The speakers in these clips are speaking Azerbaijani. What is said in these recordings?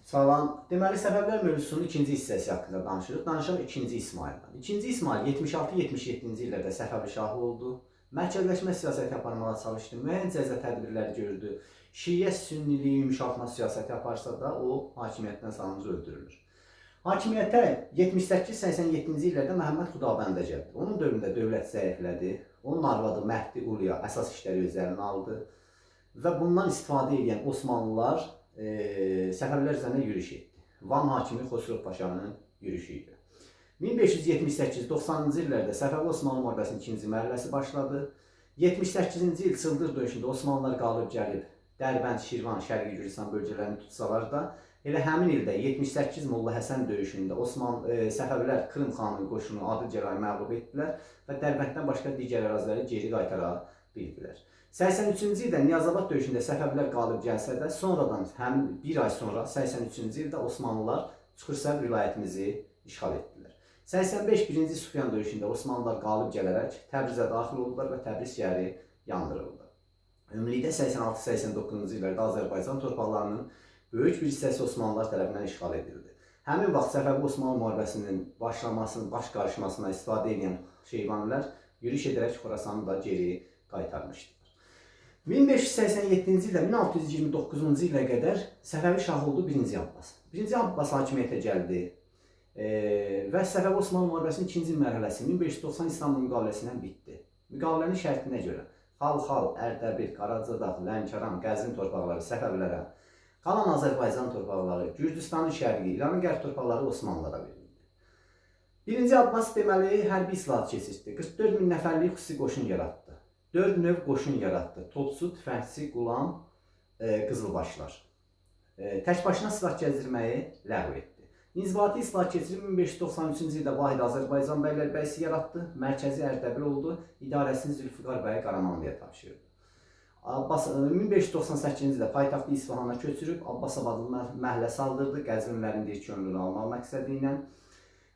Salam. Deməli, Səfəvilər mövzusunun ikinci hissəsi haqqında danışırıq. Danışaq 2-ci İsmayıldan. 2-ci İsmayıl 76-77-ci illərdə Səfəvi şahı oldu. Mərkəzləşmə siyasəti aparmağa çalışdı. Müəyyən cəza tədbirləri gördü. Şiə sünniliyi yumşaltma siyasəti aparsa da o hakimiyyətdən salınca öldürülür. Hakimiyyətə 78-87-ci illərdə Məhəmməd Xudabəndə gəldi. Onun dövründə dövlət zəiflədi. Onun arvadı Məhdi Ulya əsas işləri öz əlinə aldı və bundan istifadə edən Osmanlılar Səfəvilər üzərinə yürüş etdi. Van hakimi Xosrov Paşanın yürüşü idi. 1578-90-cı illərdə Səfəvi Osmanlı müharibəsinin ikinci mərhələsi başladı. 78-ci il Çıldır döyüşündə Osmanlılar qalib gəlib Dərbənd, Şirvan, Şərqi Gürcistan bölgələrini tutsalar da, elə həmin ildə 78 Molla Həsən döyüşündə Səfəvilər Krım xanının qoşunu Adil Gərayı məğlub etdilər və Dərbənddən başqa digər əraziləri geri qaytara bildilər. 83-cü ildə Niyazabad döyüşündə Səfəvilər qalib gəlsə də, sonradan həmin bir ay sonra 83-cü ildə Osmanlılar Çuxursəb vilayətimizi işğal etdilər. 85 1-ci Sufyan döyüşündə Osmanlılar qalib gələrək Təbrizə daxil oldular və Təbriz şəhəri yandırıldı. Ümumilikdə 86-89-cu illərdə Azərbaycan torpaqlarının böyük bir hissəsi Osmanlılar tərəfindən işğal edildi. Həmin vaxt Səfəvi Osmanlı müharibəsinin başlamasının, baş qarışmasına istifadə edən Şeybanilər yürüş edərək Xorasanı da geri qaytarmışdılar. 1587-ci ildə 1629-cu ilə qədər Səfəvi şahı oldu 1-ci Abbas. 1-ci Abbas hakimiyyətə gəldi və Səfəvi Osmanlı müharibəsinin ikinci mərhələsi 1590 İstanbul müqaviləsindən bitdi. Müqavilənin şərtinə görə Xalxal, Ərdəbil, Qaracadağ, Lənkəran, Qəzvin torpaqları Səfəvilərə, qalan Azərbaycan torpaqları, Gürcüstanın şərqi, İranın qərb torpaqları Osmanlılara verildi. 1-ci Abbas deməli hərbi islahat keçirtdi. 44 min nəfərlik xüsusi qoşun yaratdı. 4 növ qoşun yaratdı. Topçu, tüfəngçi, qulam, qızılbaşlar. Tək başına silah gəzdirməyi ləğv etdi. İnzibati islahat keçirib 1593-cü ildə Vahid Azərbaycan bəylərbəyisi yaratdı. Mərkəzi Ərdəbil oldu. İdarəsini Zülfüqar bəyə Qaramanlıya tapşırdı. Abbas 1598-ci ildə paytaxtı İsfahana köçürüb Abbasabadlı məhəllə saldırdı. Qəzvinlərin deyir könlünü almaq məqsədi ilə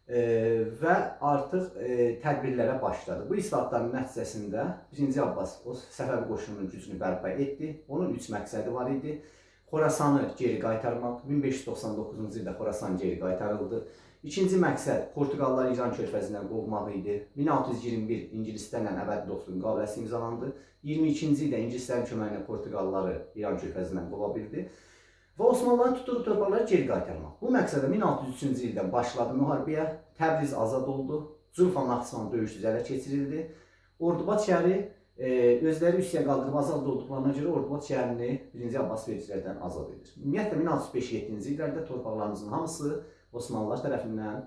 və artıq tədbirlərə başladı. Bu islahatların nəticəsində 1-ci Abbas o Səfəvi qoşununun gücünü bərpa etdi. Onun 3 məqsədi var idi. Xorasanı geri qaytarmaq. 1599-cu ildə Xorasan geri qaytarıldı. İkinci məqsəd Portuqalları İran körfəzindən qovmaq idi. 1621 İngilislərlə əbədi dostluq müqaviləsi imzalandı. 22-ci ildə ingilislərin köməyi ilə Portuqalları İran körfəzindən qova bildi. Və Osmanlıların tutduğu torpaqları geri qaytarmaq. Bu məqsədə 1603-cü ildən başladı müharibəyə. Təbriz azad oldu. Culfa Naxçıvan döyüşsüz ələ keçirildi. Ordubad şəhəri özləri üsyan qaldırıb azad olduqlarına görə Ordubad şəhərini 1-ci Abbas vericilərdən azad edir. Ümumiyyətlə 1605-7-ci illərdə torpaqlarımızın hamısı Osmanlılar tərəfindən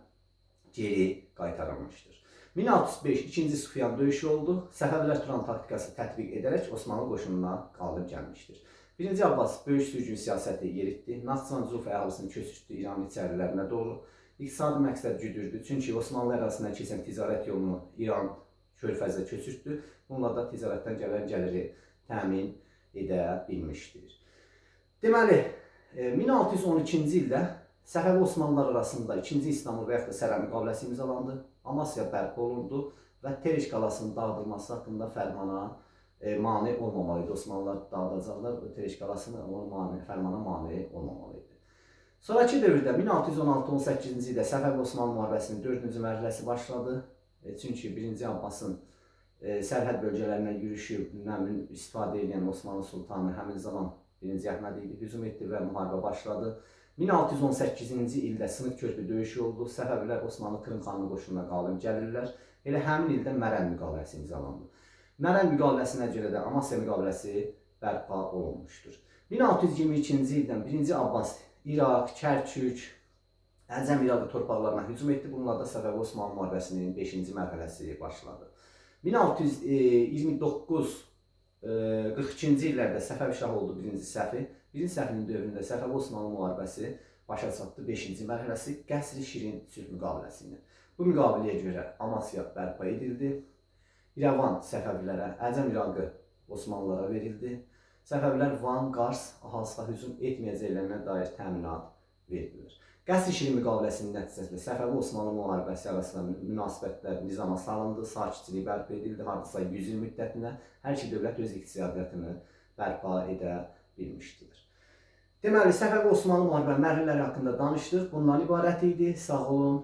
geri qaytarılmışdır. 1605 2-ci Sufyan döyüşü oldu. Səfəvilər Turan taktikası tətbiq edərək Osmanlı qoşununa qalib gəlmişdir. 1-ci Abbas böyük sürgün siyasəti yeritdi. Naxçıvan Culfa əhalisini köçürtdü İranın içərilərinə doğru. İqtisadi məqsəd güdürdü. Çünki Osmanlı ərazisindən keçən ticarət yolunu İran körfəzə köçürtdü. Bununla da ticarətdən gələn gəliri təmin edə bilmişdir. Deməli, 1612-ci ildə Səfəvi Osmanlılar arasında 2-ci İstanbul və yaxud da Sərə müqaviləsi imzalandı. Amasya bərpa olundu və Tereş qalasının dağıdılması haqqında fərmana mane olmamalı idi. Osmanlılar dağıdacaqlar Tereş qalasını, fərmana mane olmamalı idi. Sonrakı dövrdə 1616-18-ci ildə Səfəvi Osmanlı müharibəsinin 4-cü mərhələsi başladı. Çünki 1-ci Abbasın sərhəd bölgələrinə yürüşündən istifadə edən Osmanlı sultanı həmin zaman 1-ci Əhməd idi, hücum etdi və müharibə başladı. 1618-ci ildə Sınıq körpü döyüşü oldu. Səfəvilər Osmanlı Krım xanının qoşununa qalib gəlirlər. Elə həmin ildə Mərənd müqaviləsi imzalandı. Mərənd müqaviləsinə görə də Amasya müqaviləsi bərpa olunmuşdur. 1622-ci ildən 1-ci Abbas İraq, Kərkük, Əcəm İraqı torpaqlarına hücum etdi. Bununla da Səfəvi Osmanlı müharibəsinin 5-ci mərhələsi başladı. 1629-42-ci illərdə Səfəvi şahı oldu 1-ci Səfi. 1-ci Səfinin dövründə Səfəvi Osmanlı müharibəsi başa çatdı. 5-ci mərhələsi Qəsri Şirin sülh müqaviləsi ilə. Bu müqaviləyə görə Amasya bərpa edildi. İrəvan Səfəvilərə, Əcəm İraqı Osmanlılara verildi. Səfəvilər Van, Qars, Ahalsıxa hücum etməyəcəklərinə dair təminat verdilər. Qəsri Şirin müqaviləsinin nəticəsində Səfəvi Osmanlı müharibəsi arasında münasibətlər nizama salındı, sakitçilik bərpa edildi, hardasa 100 il müddətinə hər iki dövlət öz iqtisadiyyatını bərpa edə bilmişdilər. Deməli, Səfəvi Osmanlı müharibə mərhələləri haqqında danışdıq. Bundan ibarət idi. Sağ olun,